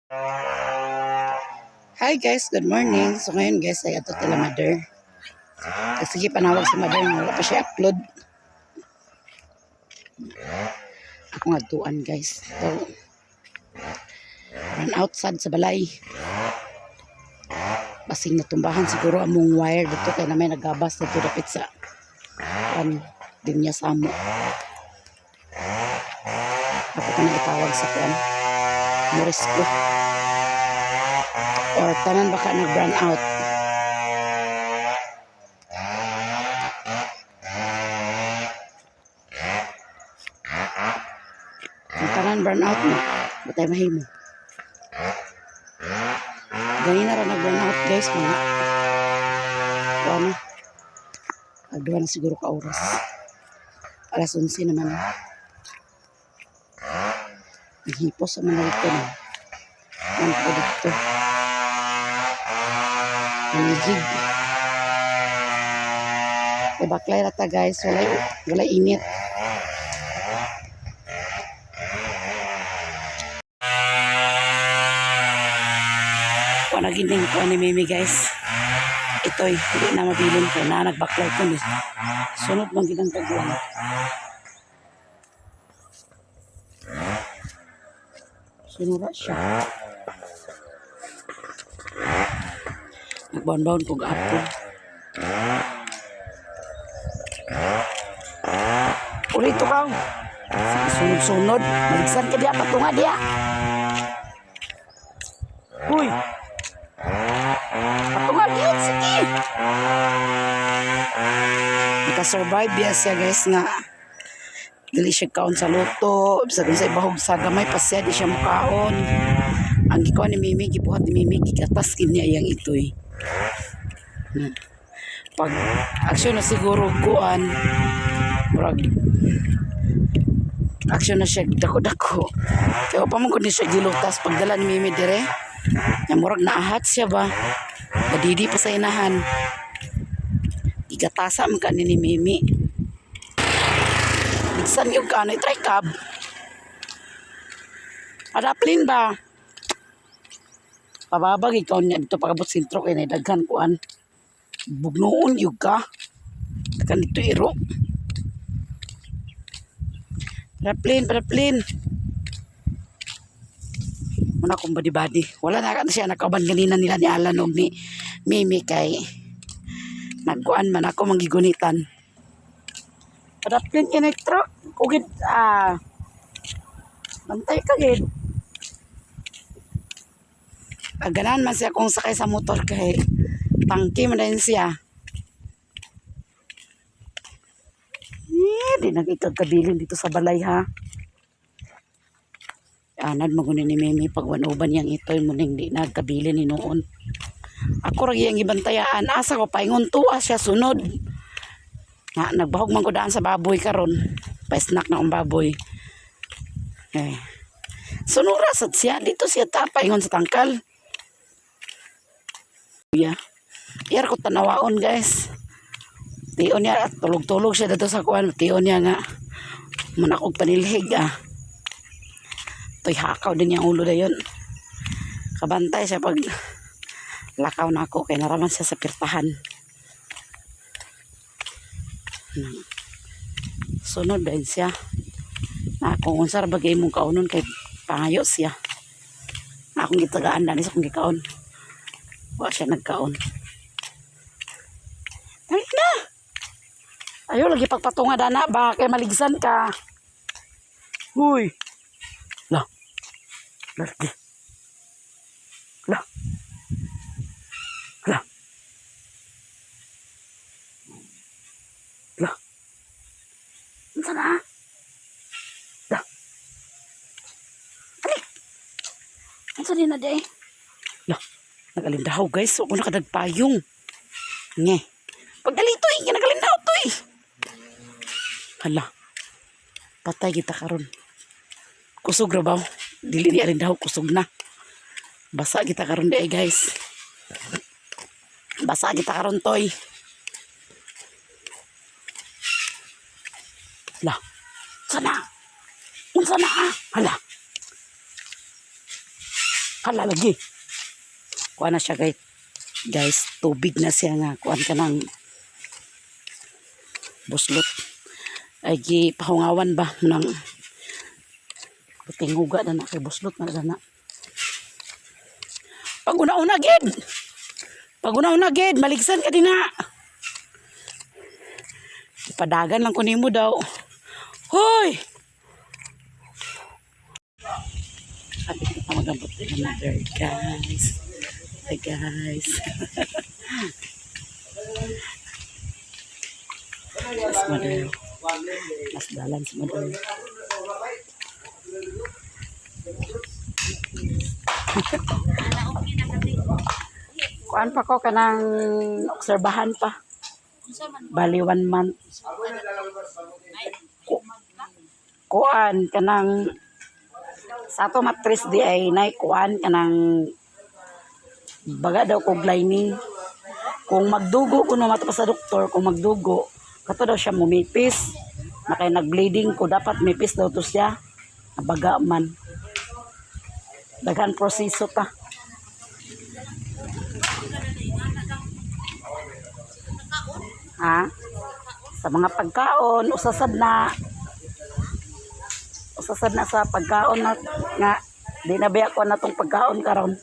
Hi guys, good morning. So ngayon guys ay ato tila mother. Sige, panawag sa mother nga wala pa siya upload. Ako nga tuan guys. So, run out sad sa balay. Basing natumbahan siguro among wire dito kay na may nagabas dito dapit sa kan din niya sa amo. Ako pa na itawag sa kuan. Morisco. Or tanan baka nag run out. Ang tanan burn out na. Batay mahimo. Ganina ra nag burn out guys mga ano. Agduha na siguro ka oras. Alas 11 naman. Naghipos sa mga ito na. Man ko dito. Nanigig. Kay baklay ra ta guys. Walay, walay init. Wala gining ko ni Mimi guys. Ito'y hindi na mabilin ko na nagbaklay ko ni. Sunod man gid ang pagbuwan. Sunura siya. Nagbaon-baon kog apple. Ulit to ka. Sige, sunod-sunod. Maligsan ka diya, patunga diya. Uy. Patunga diya, sige. Nakasurvive biya siya guys nga. Dili siya kaon sa luto. Bisag sa ibahog sa gamay pa siya, di siya mukaon. Ang gikuha ni Mimi, gibuhat ni Mimi, gigatas kini iyang itoy. Pag aksyon na siguro kuan, murag aksyon na siya dako-dako. Kaya pa man gud ni siya gilutas pagdala ni Mimi dire. Nya murag naahat siya ba. Nadidi pa sa inahan. Gigatasa man ka ni Mimi. Bigsan yung kano, try cab. Adaplin ba? Pababag ikaw niya dito pagabot sentro kay daghan kuan. Bugnoon yug ka. Takan dito iro. Paraplin, paraplin. Muna akong body-body. Wala na na siya nakauban ganina nila ni Alan og ni Mimi kay nagkuan man ako manggigunitan. Paraplin ka truck. Ugid ah. Bantay ka gid. Aganan man siya kung sakay sa motor kay tangki man din siya. Eh, di nagikagkabilin dito sa balay ha. Anad maguni ni Mimi pag wanuban yang ito'y muning di nagkabilin ni noon. Ako ragi ang ibantayaan. Asa ko paingon tuwa siya sunod. Na, nagbahog man ko daan sa baboy karon. Pa-snack na akong baboy. Eh. Sunura sad siya. Dito siya ta paingon sa tangkal. Yeah. Iyar ko tanawaon guys. Tiyon niya at tulog-tulog siya dito sa kuan. Tiyon niya nga manakog panilhig ah. To'y hakaw din yung ulo dayon. Kabantay siya pag lakaw na ako kay naraman siya sa pirtahan. Sunod din siya. Na kung unsa ra bagay imong kaunon kay pangayo siya. Na akong gitagaan dani sa akong gikaon. Wa siya nagkaon. Dali na. Ayo lagi pagpatunga dana ba kay maligsan ka. Huy. La. Lagi. La. La. La. Unsa na? La. Ali. Unsa din na day? La. Nagalindahaw guys. Ako nakadagpayong. Nge. Pagdalito eh. Nagalindahaw to eh. Hala. Patay kita karon. Kusog ra ba? Dili ni alindahaw kusog na. Basa kita karon di guys. Basa kita karon toy. Hala. Unsa na? Unsa na? Ah? Hala. Hala lagi. Kuha na siya guys. Guys, tubig na siya nga. Kuan ka ng buslot. Ay gi pahungawan ba ng puting huga na na kay buslot na na. Pag una-una gid. Pag una-una gid, maligsan ka din na. Padagan lang ko nimo daw. Hoy! Sabi ko pa magambot din ng mother, guys. Hi, guys. Mas mother. Mas balance mother. Kuan pa ko kanang obserbahan pa. Bali one month. Kuan kanang sa ato matris di ay nay kuan kanang baga daw kog lining. Kung magdugo kuno mato pa sa doktor, kung magdugo kato daw siya mumipis. Na kay nag-bleeding ko dapat mipis daw to siya. Baga man. Daghan proseso ta. Ha? Sa mga pagkaon, usasad na. Usasad na sa pagkaon na nga di na biya ko na tong pagkaon karon.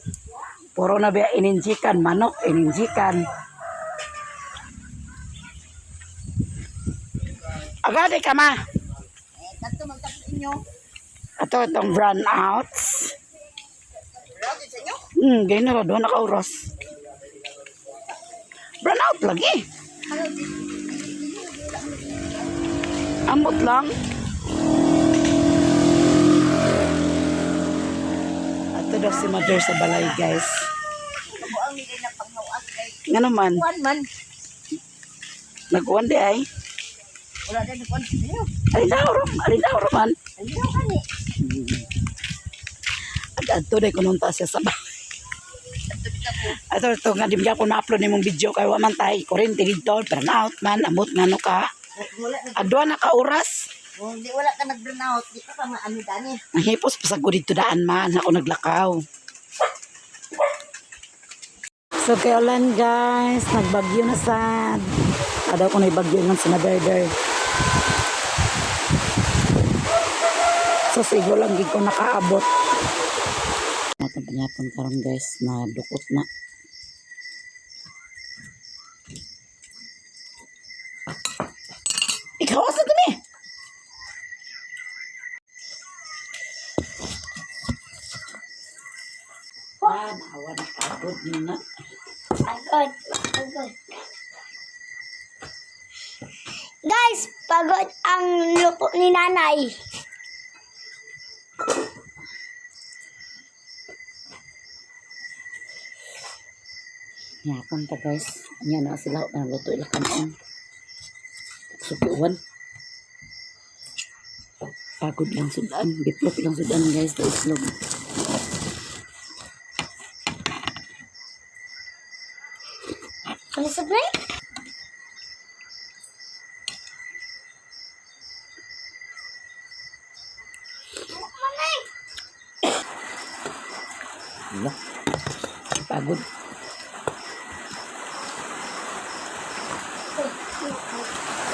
Puro na biya ininjikan, manok ininjikan. Agad ka ma. Kadto man sa inyo. Ato itong brown outs. Brownout sa inyo? Ganyan na doon naka-oras. Brown out lagi. Amot lang. Ato daw si mother sa balay, guys. Kabuang nila na panghawas kay Nga naman, kuan man. nag-uwan di ay. Wala na kuan sa inyo. Alin daw man. Alin daw kani. At adto day kununta siya sa balay. Ato ito nga di ko na-upload nimong video kay wa man tay kuryente didto, burn out man, amot nga no ka. Wala na. Adwa na ka oras. Kung di wala ka nag-brownout, di ka pa maano dani. Nahipos pa sa ko dito daan man ako naglakaw. So kay ulan guys, nagbagyo na sad. Adaw ko na bagyo ng sinaberder. So sigo lang gid ko nakaabot. Matang panyapon karon guys, na dukot na. Ikaw asa to ni? Ah, maawa na pagod na. Pagod, pagod. Guys, pagod ang luto ni nanay. Yapon ta guys. Anya na sila na luto ila kanon. Sukiwan. Pagod lang sudan. Bitlog lang sudan guys. Da itlog. Ano sa break? Wala. Pagod.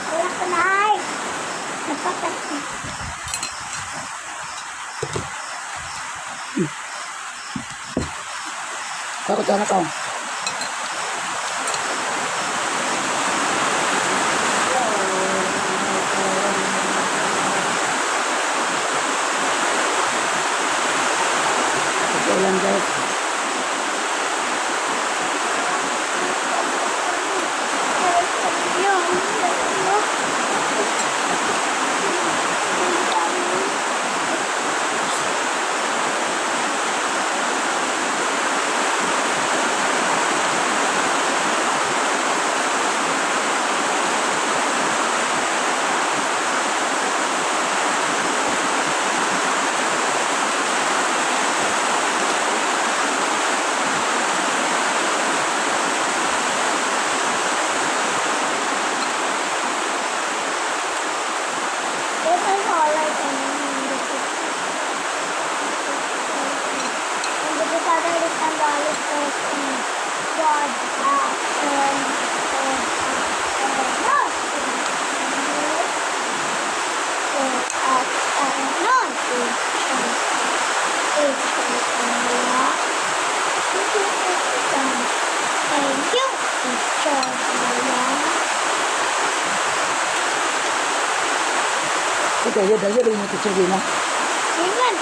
Wala ka na ay. Napakat. Pagod na to. Okay lang guys. Good afternoon. Good afternoon. Thank you, Teacher Lola. Sige, yun, yun, yun, Teacher Gina. Amen.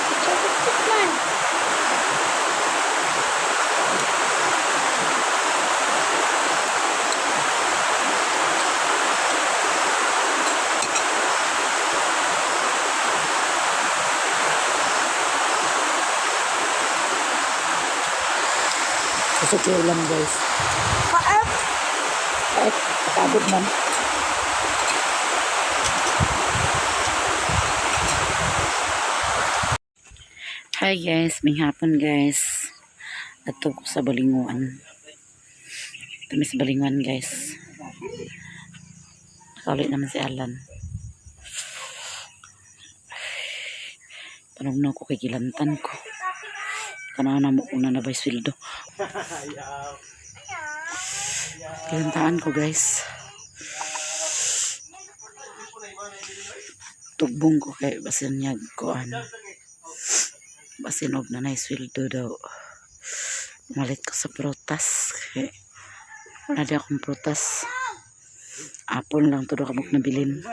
Teacher Tikman. Susok yung ulam, guys. Kaep. Kahit pagod man. Hi guys, may hapon guys. Ato ko sa Balinguan. Kami sa Balinguan, guys. Nakaulit naman si Alan. Tanong na ko kay gilantan ko. Tanaw na mo kung nanabay sweldo. Gilantaan ko, guys. Tugbong ko kay basin niya kuan. Basin og nanay sweldo daw. Malit ko sa prutas. Kay wala di akong prutas. Apon lang to daw kamok nabilin.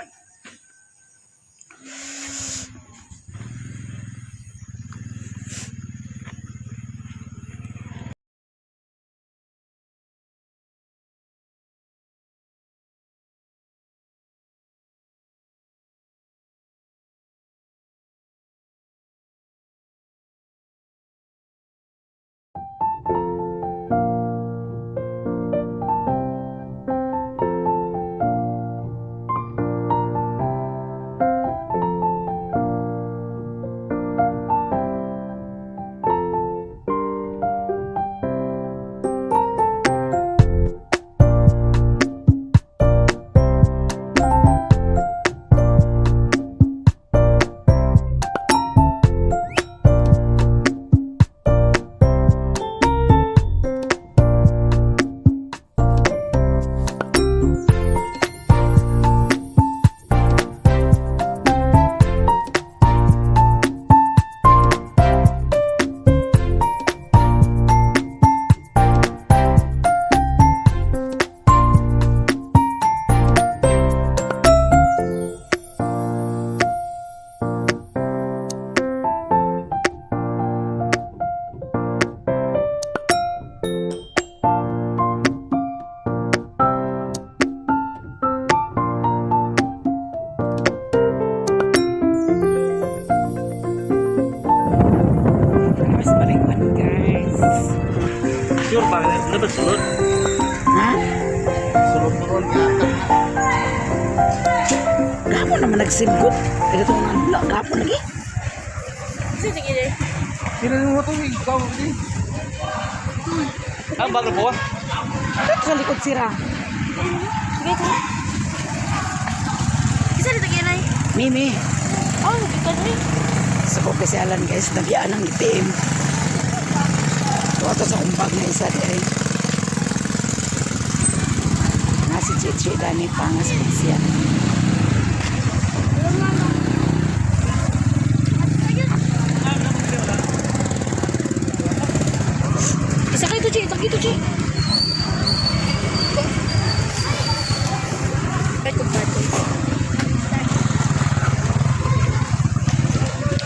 Mas Balinguan, guys. Sure pa, dapat sulod. Ha? Sulod pa ron. Gapon naman nagsimgot. Kaya ito nga, gapon lagi. Sino yung mo tubig? Ikaw, hindi. Ang bago po? Ito sa likod sira. Isa dito kinay. Mimi. Oh, dito ni. Sa ko kasi alan guys, nabiyaan ang itim. Tuwa to sa kumbag na isa di ay. Nasi Chichi dani pangas po siya. Isa kayo to, Chi. Ito, ito, Chi.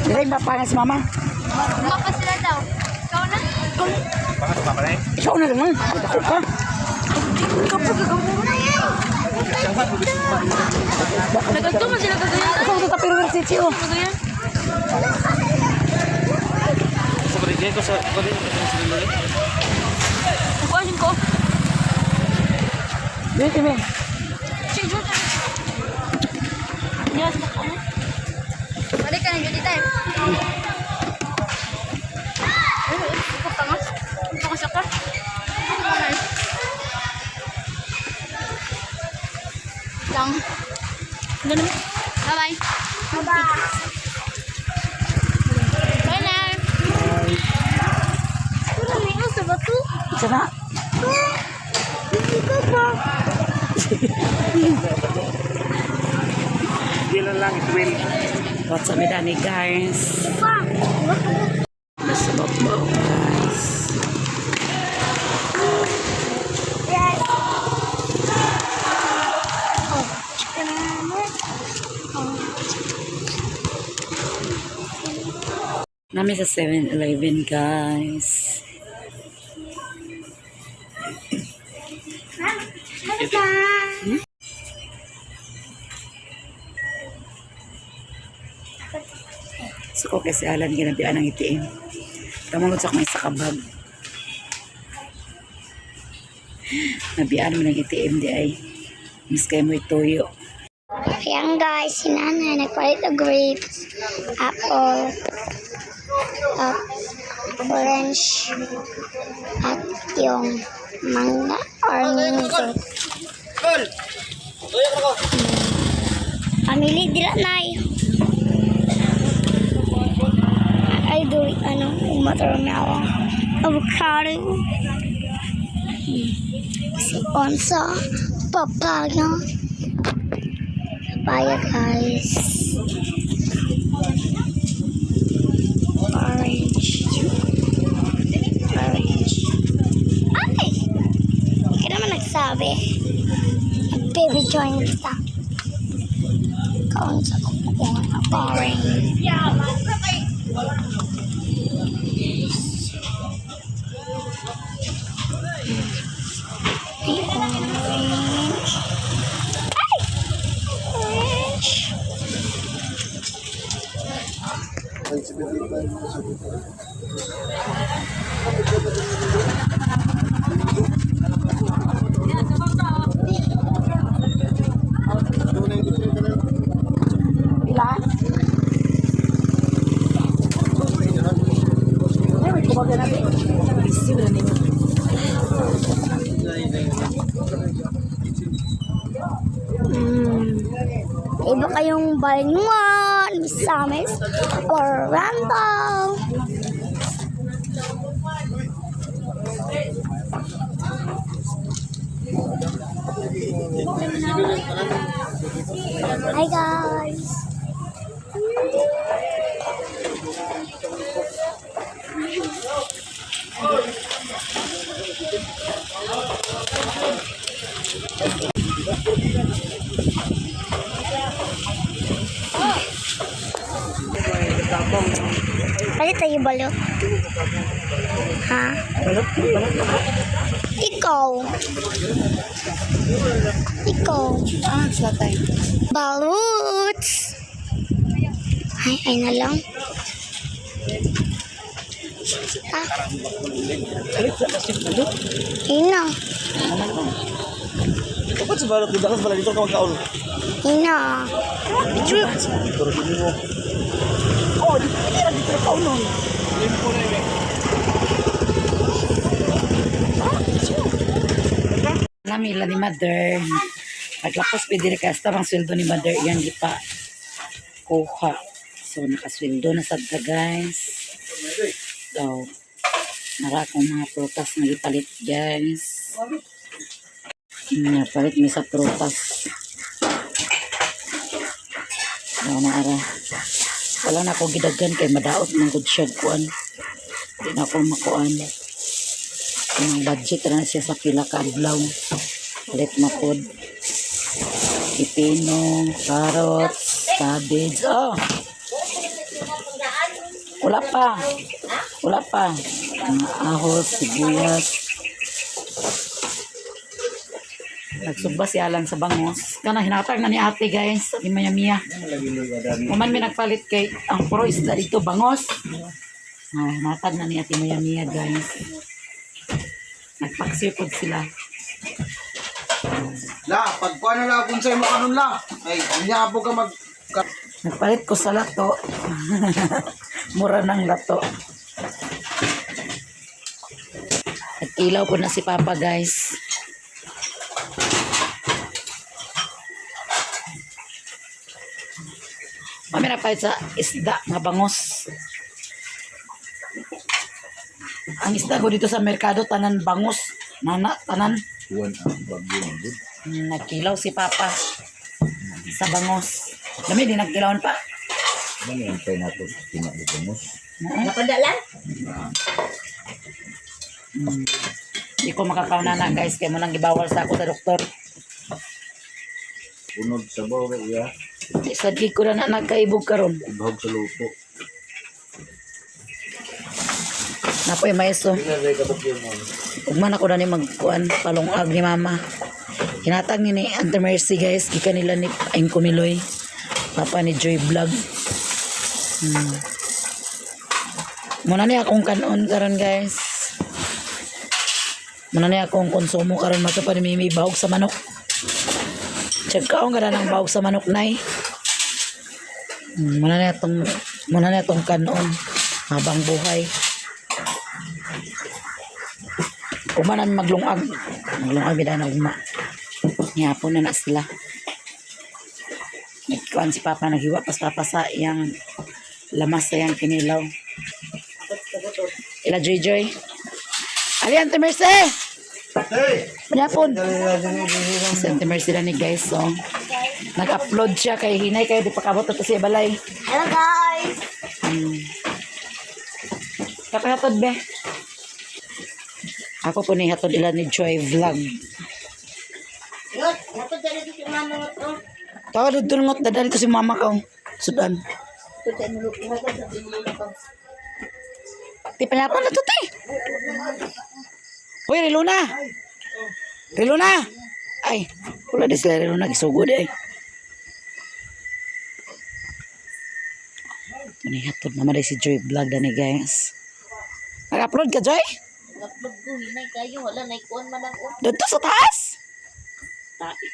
Dili ba pangas mama? Mapa sila daw. Ikaw na. Pangat pa pala eh. Ikaw na lang. Ako ka. Nagagto man sila kagayan. Ikaw sa tapiro ng Chichi oh. Kagayan. Sa bridge ko sa ko din sa sulod. Kuhanin ko. Dili mi. Chi, George. Yes, ano? Balik ka na dito tayo. Ano? Ikaw pangas. Pangas ako. Ano ba na? Lang. Ganun. Bye-bye. Bye-bye. Bye na. lang, it will. What's up, dani, guys? Nasa mo, guys. Yes. Oh, chicken. Oh. Nami sa 7-Eleven, guys. Hmm? Suko kay si Alan ginabian ang itiin. Tamangod sa akong isa ka bag. Nabian mo ng ATM di ay. Miss kay mo ituyo. Ayan guys, si nanay nagpalit og grapes, apple, at orange, at yung mangga or mango. Pamili dila nay. Ay, do ano, watermelon, avocado, si onsa, papaya. Papaya, guys. Orange. Orange. Ay! Hindi ka naman nagsabi. Baby join kita. Kaon sa kukuha. Orange. May orange. Ay! Orange. Pila? Ay, may kumaga natin. Busy mo na ninyo. Iba kayong Balingan, Misamis, or Randall. Hi guys! Palit tayo balot. Ha? Balot, balot. Ikaw. Ikaw. Ah, sa tayo. Baluts! Ay, ay na lang. Ah, Balot sa kasi balot. ay na. Kapag sa balot, dakas pala dito ka magkaon. Ay na. Pero hindi mo. Oh, di pwede ra dito ka unon. Nami ila ni mother. Naglapos pwede rin kasta ang sweldo ni mother iyang gipa kuha. So nakasweldo na sad ka, guys. So nara akong mga prutas na gipalit, guys. Napalit mi sa prutas. Wala na ara. Wala na ako gidaghan kay madaot man gud siya kuan. Di na ako makuan. Ang budget na siya sa pila ka adlaw. Palit mapod. Pipino, carrots, cabbage. Oh. Wala pa. Wala pa. Mga ahos, sibuyas. Nagsugba si Alan sa bangos. Kana hinatag na ni ate, guys. Ni Maya Mia. Uman mi nagpalit kay ang puro isda dito bangos. Ah, hinatag na ni ate Maya Mia, guys. Nagpaksiw pod sila. La, pagkuha na la kung sa'yo mo kanon la. Ay, niya po ka mag... Nagpalit ko sa lato. Mura ng lato. Nagkilaw po na si Papa, guys. Mami na sa isda, nga bangos. Ang isda ko dito sa merkado, tanan bangus. Nana, tanan. Kuwan ang bagyo. Nagkilaw si Papa sa bangos. Dami din nagkilawon pa. Ano yung pay nato pinalugamos? Napadalan? Di ko makakauna na guys kay mo nang gibawal sa ako sa doktor. Unod sa bawa iya. Sa di ko na na nagkaibog karon. Ibahog sa lupo. Napoy maeso. Pinalay ka ba mo? Ugman ako na ni magkuan palungag ni mama. Hinatag ni ni Auntie Mercy guys gikan nila ni Aing Kumiloy. Papa ni Joy Vlog. Muna ni akong kanon karon guys. Muna ni akong konsumo karon mato pa ni Mimi bahog sa manok. Check kaon ka na ng bahog sa manok nay. Muna ni atong kanon habang buhay. Ugma namin maglungag. Maglungag bida na ugma. Nihapon na na sila. Nagkuhan si Papa, naghiwa pas Papa sa iyang lamas sa iyang kinilaw. Ila Joy Joy. Ali, Auntie Mercy! Hey! Manyapon! Si Auntie Mercy na ni guys, so. Nag-upload siya kay Hinay, kay di pa kabot na to siya balay. Hello guys. Kakahatod be. Ako po ni hatod ila ni Joy Vlog. Ngot, napadala dito si mama ngot oh. Tawag dito ngot dadali to si mama ko. Sudan. Ti panyapon na to ti. Hoy, Riluna. Riluna. Ay, wala di sila Riluna gisugod ay. Ito ni hatod naman si Joy Vlog dani guys. Nag-upload ka Joy? Nag-upload ko, hinay kayo. Wala, naikuan man ako. Dito sa taas? Tae.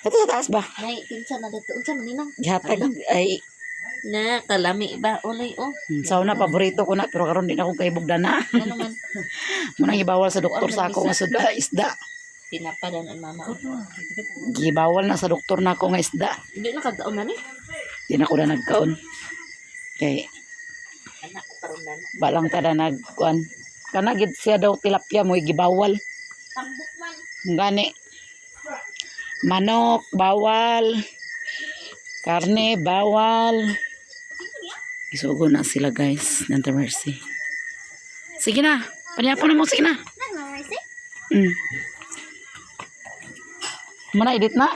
Dito sa taas ba? Nay, kinsa na dito. Unsa man ninang? Gihatag ay Na, kalami ba? Uloy, oh. Sauna paborito ko na pero karon di na akong kaibog dana. Ano man? Munang ibawal sa doktor sa ako nga suda isda. Pinapadan ang mama. oh. Gibawal na sa doktor na ako nga isda. Hindi na kagaon na ni. Di na ko na nagkaon. Kay Anak, karon na na. balang tada nagkuan. Kana gid siya daw tilapia mo gibawal. Tambok man. Gani. Manok bawal. Karne bawal. Isugo na sila guys. Nanta Mercy. Sige na. Panyapon na mo sige na. Mama Mercy. Muna edit na.